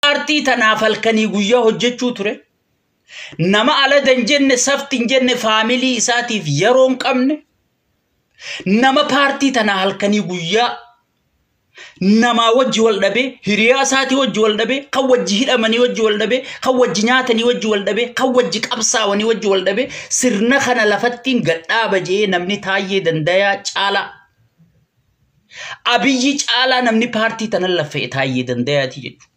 Paartii tanaaf halkanii guyyaa hojjechuu ture. Nama alada hin jenne, safti hin jenne, faamilii isaatiif yeroo hin qabne. Nama paartii tanaa halkanii guyyaa namaa wajji wal dhabee, hiriyaa isaatii wajji wal dhabee, kan wajji hidhamanii wajji wal dhabee, kan wajji nyaatanii wajji wal dhabee, kan wajji qabsaawanii wajji wal dhabee, sirna kana lafattiin gadhaaba jee namni Taayyee Dandayaa caalaa. Abiyyi caalaa namni paartii tana laffa'e Taayyee Dandayaati jechuudha.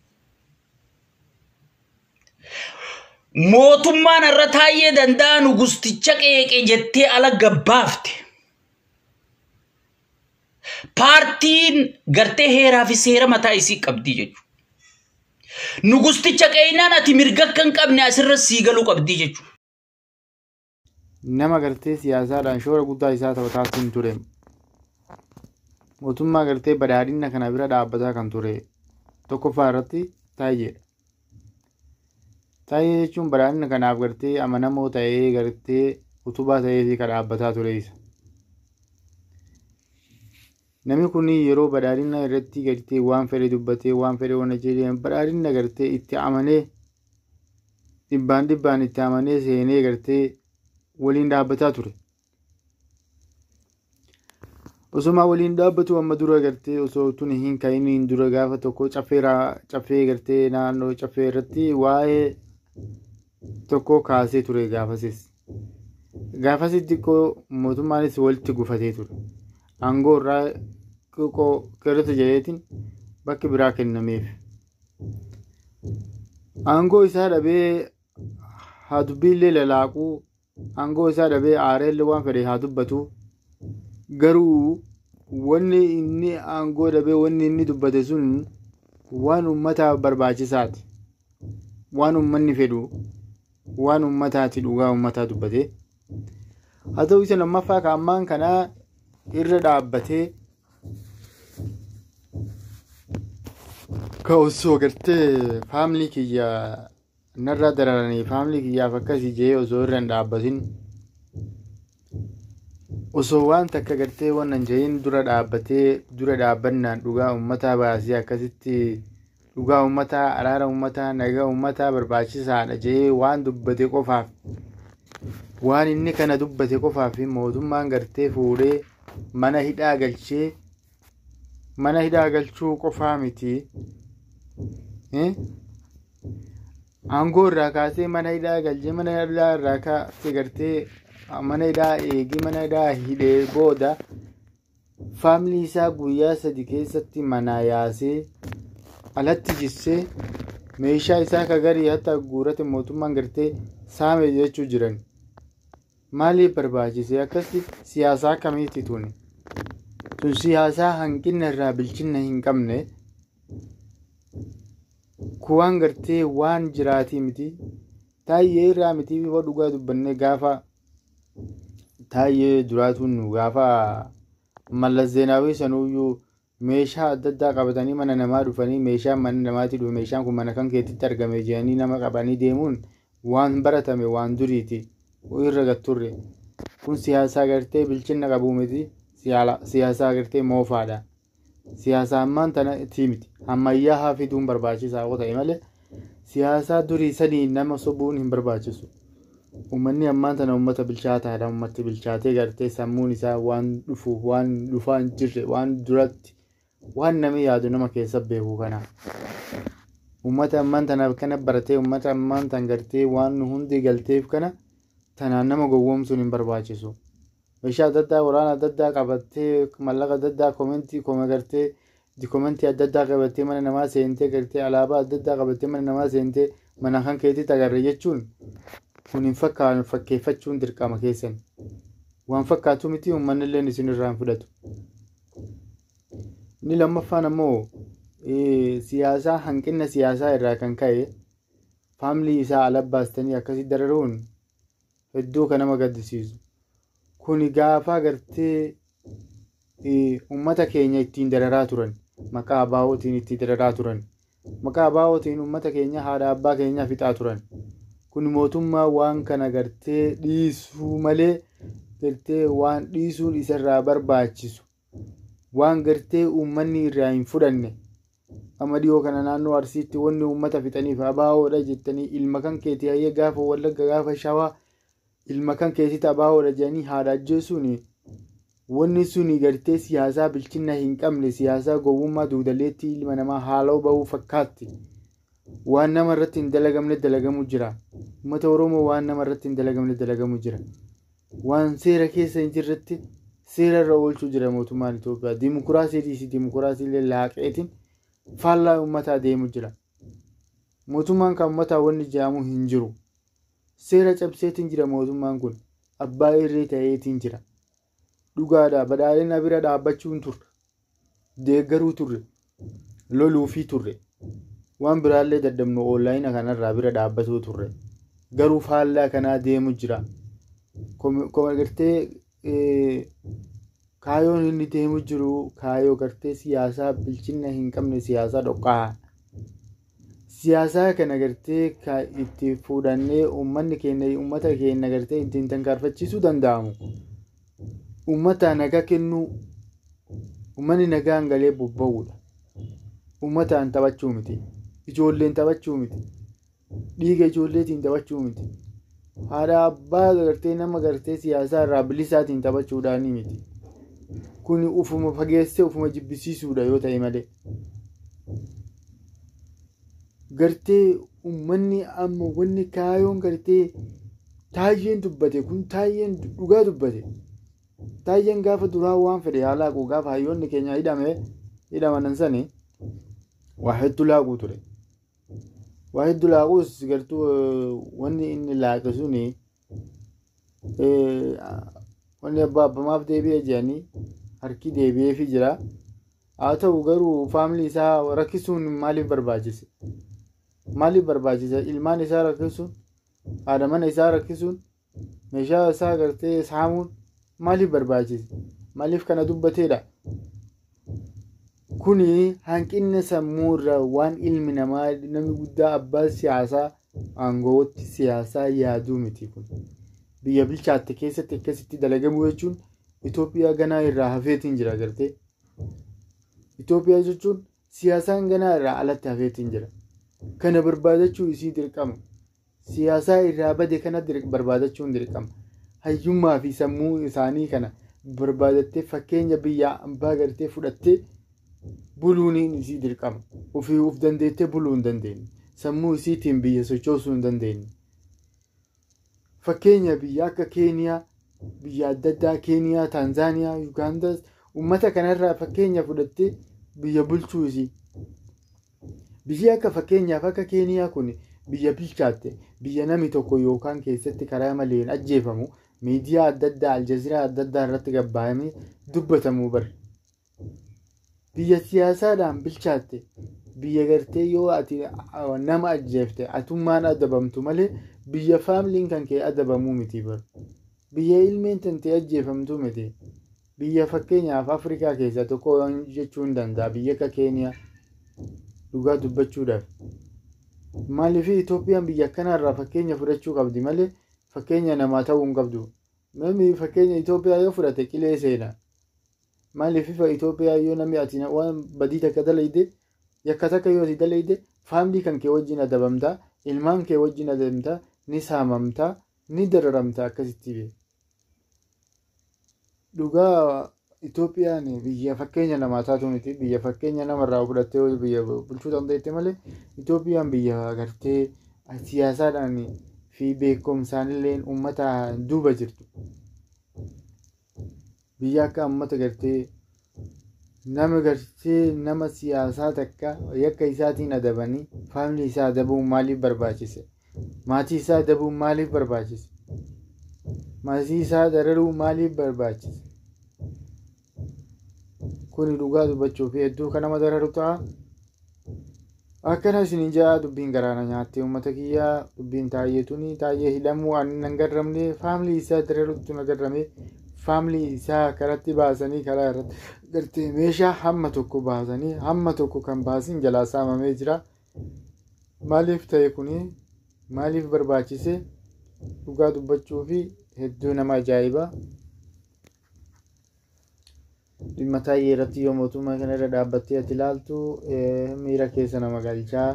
Mootummaan har'a Taayyee Danda'aa nugusticha qeeqe jettee ala gabbaafte. Paartiin gartee heeraa fi seera mataa isii qabdi jechuudha. Nugusticha qeeynaan ati mirga akka hin qabne asirra sii galuu qabdi jechuudha. Nama gartee siyaasaadhaan shoora guddaa isaa taphataa ture. Mootummaa gartee badhaadhina kana bira dhaabbataa kan ture tokkoffaa irratti Taayyeedha. Taayyee jechuun badhaadhina kanaaf gartee amanamoo ta'ee gartee utubaa ta'ee fi kan dhaabbataa ture isa. Namni kun yeroo badhaadhina irratti gartee waan fedhe dubbatee waan fedhe waan jedhee badhaadhina gartee itti amanee dhibbaan dhibbaan itti amanee seenee gartee waliin dhaabbataa ture. Osuma waliin dhaabbatu amma dura gartee osoo tuni hin ka'iniin dura gaafa tokko caffee gartee naannoo caffee irratti waa'ee tokko kaasee ture gaafasis. Gaafasis xiqqoo mootummaanis walitti gufatee ture. Aangoo irraa xiqqoo qirrata jedheetiin bakki biraa kennameef. Aangoo isaa dhabee haa dubbiillee lalaaquu, aangoo isaa dhabee aareellee waan fedhe haa dubbatu. Garuu wanni inni aangoo dhabee wanni inni dubbate sun waan uummataaf barbaachisaati. Waan uummanni fedhu waan uummataati dhugaa uummataa dubbate. Haa ta'u isa lammaffaa ka ammaan kanaa irra dhaabbatee ka osoo gartee faamilii kiyya narraa dararanii faamilii kiyyaaf akkasii jee osoo irra hin dhaabbatin osoo waan takka gartee waan hin jedhin dura dhaabbatee dura dhaabbannaan dhugaa uummataa baasee akkasitti dhugaa uummataa araara uummataa nagaa uummataa barbaachisaadha jee waan dubbate qofaaf waan inni kana dubbate qofaaf mootummaan gartee fuudhee mana hidhaa galchee mana hidhaa galchuu qofaa miti. Aangoo irraa kaasee mana hidhaa galchee mana hidhaa irraa kaasee gartee mana hidhaa eegee mana hidhaa hidhee booda faamilii isaa guyyaa 3 keessatti manaa yaasee alatti jissee meeshaa isaa ka garii hatta guurate mootummaan gartee saame jechuu jiran. Maaliif barbaachise akkasi siyaasaa akkamiiti tuni? Tun siyaasaa hanqina irraa bilchina hin qabne kuwaan gartee waan jiraatii miti. Taayyee irraa miti yoo dhugaa dubbannee gaafa Taayyee duraatuun nu gaafa Mallas Zeenaawii sanuyyuu meeshaa adda addaa qabatanii mana namaa dhufanii meeshaan mana namaatii dhufe meeshaan kun mana kan keetitti argame jedhanii nama qabanii deemuun waan baratame waan duriiti irra gatturre. Kun siyaasaa gartee bilchina qabuu miti, siyaasaa gartee moofaadha. Siyaasaa ammaan tana itti miti. Ammayyaa haa fiduun barbaachisaa yoo ta'e malee siyaasaa durii sanii nama sobuun hin barbaachisu. Uummanni ammaan tana uummata bilchaataadha. Uummatti bilchaatee gartee sammuun isaa waan dhufu waan dhufaa hin jirre waan duratti waan namni yaadu nama keessa beeku kana. Uummata ammaan tanaaf kana baratee uummata ammaan tan gartee waan hundi galteef kana tanaan nama gowwoomsuun hin barbaachisu. Meeshaa adda addaa waraana adda addaa qabattee mallaqa adda addaa komentii kome gartee dikomentii adda addaa qabattee mana namaa seentee gartee alaabaa adda addaa qabattee mana namaa seentee mana kan keetitti agarre jechuun kun hin fakkaatu fakkeeffachuun dirqama keessan. Waan fakkaatu miti uummanni illee isin irraa hin fudhatu. Inni lammaffaan ammoo siyaasaa hanqina siyaasaa irraa kan ka'e faamilii isaa ala baastanii akkasii dararuun hedduu kan nama gaddisiisu. Kuni gaafa gartee uummata keenya ittiin dararaa turan maqaa abaa'ootiin ittiin dararaa turan maqaa abaa'ootiin uummata keenya haadha abbaa keenya fixaa turan. Kun mootummaa waan kana gartee dhiisuu malee gartee waan dhiisuun isarraa barbaachisu waan gartee uummanni irraa hin fudhanne Amma dhiyoo kana naannoo Arsiitti wanni uummata fixaniif abaawoodha jettanii ilma kan keetii hayyee gaafa Wallagga gaafa Shawaa ilma kan keetitti abaawoodha jedhanii haadha ajjeesuun wanni suni gartee siyaasaa bilchina hin qabne siyaasaa gowwummaa duudaleetti ilma namaa haaloo bahuu fakkaatti. Waan nama irratti hin dalagamne dalagamu jira. Uummata Oromoo waan nama irratti hin dalagamne dalagamu jira. Waan seera keessa hin jirretti seera irra oolchuu jira mootummaan Itoophiyaa. Dimokiraasii dhiisii dimokiraasii illee laaqeetiin faallaa uummataa deemu jira. Mootummaan kan uummataa wanni jedhamu hin jiru. Seera cabseetiin jira mootummaan kun. Abbaa irree ta'eetiin jira. Dhugaadha badhaadhina bira dhaabbachuun turre. Deeggaruu turre. Loluufii turre. Waan biraallee daddabnu oonlaayina kanarraa bira dhaabbatuu turre. Garuu faallaa kanaa deemu jira. Gartee kaayoon inni deemu jiru kaayoo gartee siyaasaa bilchina hin qabne siyaasaa dhoqqaa. Siyaasaa kana gartee itti fuudhannee uummanni keenya uummata keenya gartee ittiin tankaarfachiisuu danda'amu. Uummata nagaa kennuu uummanni nagaan galee bobba'uudha. Uummataan taphachuu miti. Ijoolleen taphachuu miti. Dhiiga ijoolleetiin taphachuu miti. Haadha abbaa gartee nama gartee siyaasaa irraa bilisaatiin taphachuudhaanii miti. Kun ufuma fageessee ufuma jibbisiisuudha yoo ta'e malee. Gartee uummanni amma wanni kaayoon gartee taayyeen dubbate kun taayyeen dhugaa dubbate. Taayyeen gaafa duraa waan fedhe haa laaqu gaafa hayyoonni keenya hidhamanan sani waa hedduu laaquu ture. Waa hedduu laaquus gartuu wanni inni laaqe suni wanni abbaa abbamaaf deebi'ee jedhanii harki deebi'eefii jira. Haa ta'u garuu faamilii isaa rakkisuun maaliif barbaachise? Maaliif barbaachise? Ilmaan isaa rakkisuun, haadha mana isaa rakkisuun, meeshaa isaa gartee saamuun maaliif barbaachise? Maaliif kana dubbateedha? Kuni hanqina sammuu irraa waan ilmi namaa namni guddaa abbaa siyaasaa aangootti siyaasaa yaaduu miti kun. Biyya bilchaatte keessatti akkasitti dalagamuu jechuun Itoophiyaa ganaa irraa hafeetiin jira gartee. Itoophiyaa jechuun siyaasaan ganaa irraa alatti hafeetiin jira. Kana barbaadachuu isii dirqama. Siyaasaa irraa bade kana barbaadachuun dirqama. Hayyummaa fi sammuu isaanii kana barbaadattee fakkeenya biyya ambaa gartee fudhattee buluuniin isii dirqama. Ofii of dandeettee buluu hin dandeenye. Sammuu isiitiin biyya sochoosuu hin dandeenye. Fakkeenya biyya akka Keeniyaa, biyya adda addaa Keeniyaa, Taanzaaniyaa, Yugaandaas uummata kanarraa fakkeenya fudhattee biyya bulchuu isii. Biyyi akka fakkeenyaaf akka Keeniyaa kun biyya bilchaatte biyya namni tokko yookaan keessatti karaa maleen ajjeefamu miidiyaa adda addaa Aljaziiraa adda addaa irratti gabbaa'amee dubbatamuu bara. Biyya siyaasaadhaan bilchaatte biyya gartee yoo ati nama ajjeefte atummaan adabamtu malee biyya faamiliin kan kee adabamuu miti bara. Biyya ilmeen tantee ajjeefamtuu miti. Biyya fakkeenyaaf Afrikaa keessaa tokko jechuu hin danda'a biyya akka Keeniyaa dhugaa dubbachuudhaaf. Maaliif Itoophiyaan biyya akkanarraa fakkeenya fudhachuu qabdi malee fakkeenya namaa ta'uu hin qabdu. Namni fakkeenya Itoophiyaa yoo fudhate qilee seena. Maaliif Itoophiyaa yoo namni ati waan badii takka dalayde yakka takka yoo ati dalayde faamilii kan kee wajjin adabamtaa, ilmaan kee wajjin adabamtaa, ni saamamtaa, ni dararamtaa akkasitti bee. Dhugaa Itoophiyaan biyya fakkeenya namaa taatu miti. Biyya fakkeenya namarraa fudhattee biyya bulchuu dandeette malee Itoophiyaan biyya gartee siyaasaadhaan fi beekumsaan illee uummata duuba jirtu. Biyya akka uummata gartee nama gartee nama siyaasaa takka yakka isaatiin adabanii faamilii isaa adabuun maaliif barbaachise? Maatii isaa adabuun maaliif barbaachise? Maatii isaa dararuu maaliif barbaachise? Kuni dhugaa dubbachuu fi hedduu kan nama dararu ta'a. Akkana isiniin jedhaa dubbiin garaana nyaattee uummata kiyyaa dubbiin taayyee tuni taayyee hidhamuu ani nan garramne faamilii isaa dararuutti na garrame faamilii isaa karatti baasanii karaa irratti gartee meeshaa hamma tokko baasanii hamma tokko kan baasin jalaa saamamee jira. Maaliif ta'e kuni maaliif barbaachise? Dhugaa dubbachuu fi hedduu nama ajaa'iba. Dhimma Taayyee irratti yoo mootummaa kana irra dhaabbattee ati ilaaltu miira keessa nama galchaa.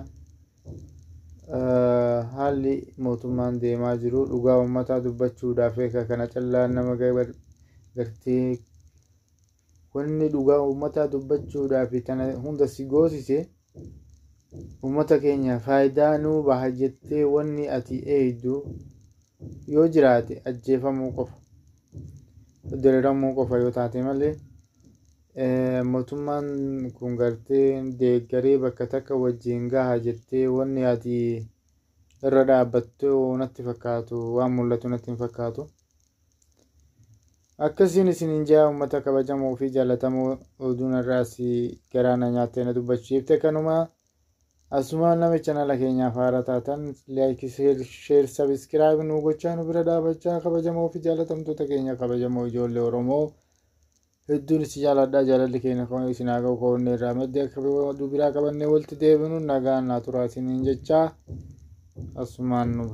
Haalli mootummaan deemaa jiru dhugaa uummataa dubbachuudhaaf eega kana callaa nama gartee wanni dhugaa uummataa dubbachuudhaaf tana hunda si goosise uummata keenya faayidaa nuu baha jettee wanni ati eegdu yoo jiraate ajjeefamuu qofa, diriiramuu qofa yoo taate malee mootummaan kun gartee deeggaree bakka takka wajjin gaha jettee wanni ati irra dhaabbattu natti fakkaatu, waan mul'atu natti hin fakkaatu. Akkasiin isiniin jaa uummata kabajamoo fi jaallatamoo, oduun irraas garaa na nyaattee na dubbachiifte kanuma. Asumaan nama channel keenyaaf haaraa taatan like, share, subscribe nu gochaa nu bira dhaabachaa. Kabajamoo fi jaallatamtoota keenya, kabajamoo ijoollee Oromoo, hedduun isin jaaladha. Jaalalli keenya kan isin haa ga'u koonnee irraa maddi. Akka oduu biraa qabannee walitti deebinu nagaan naa turaa isiniin jechaa asumaan nu.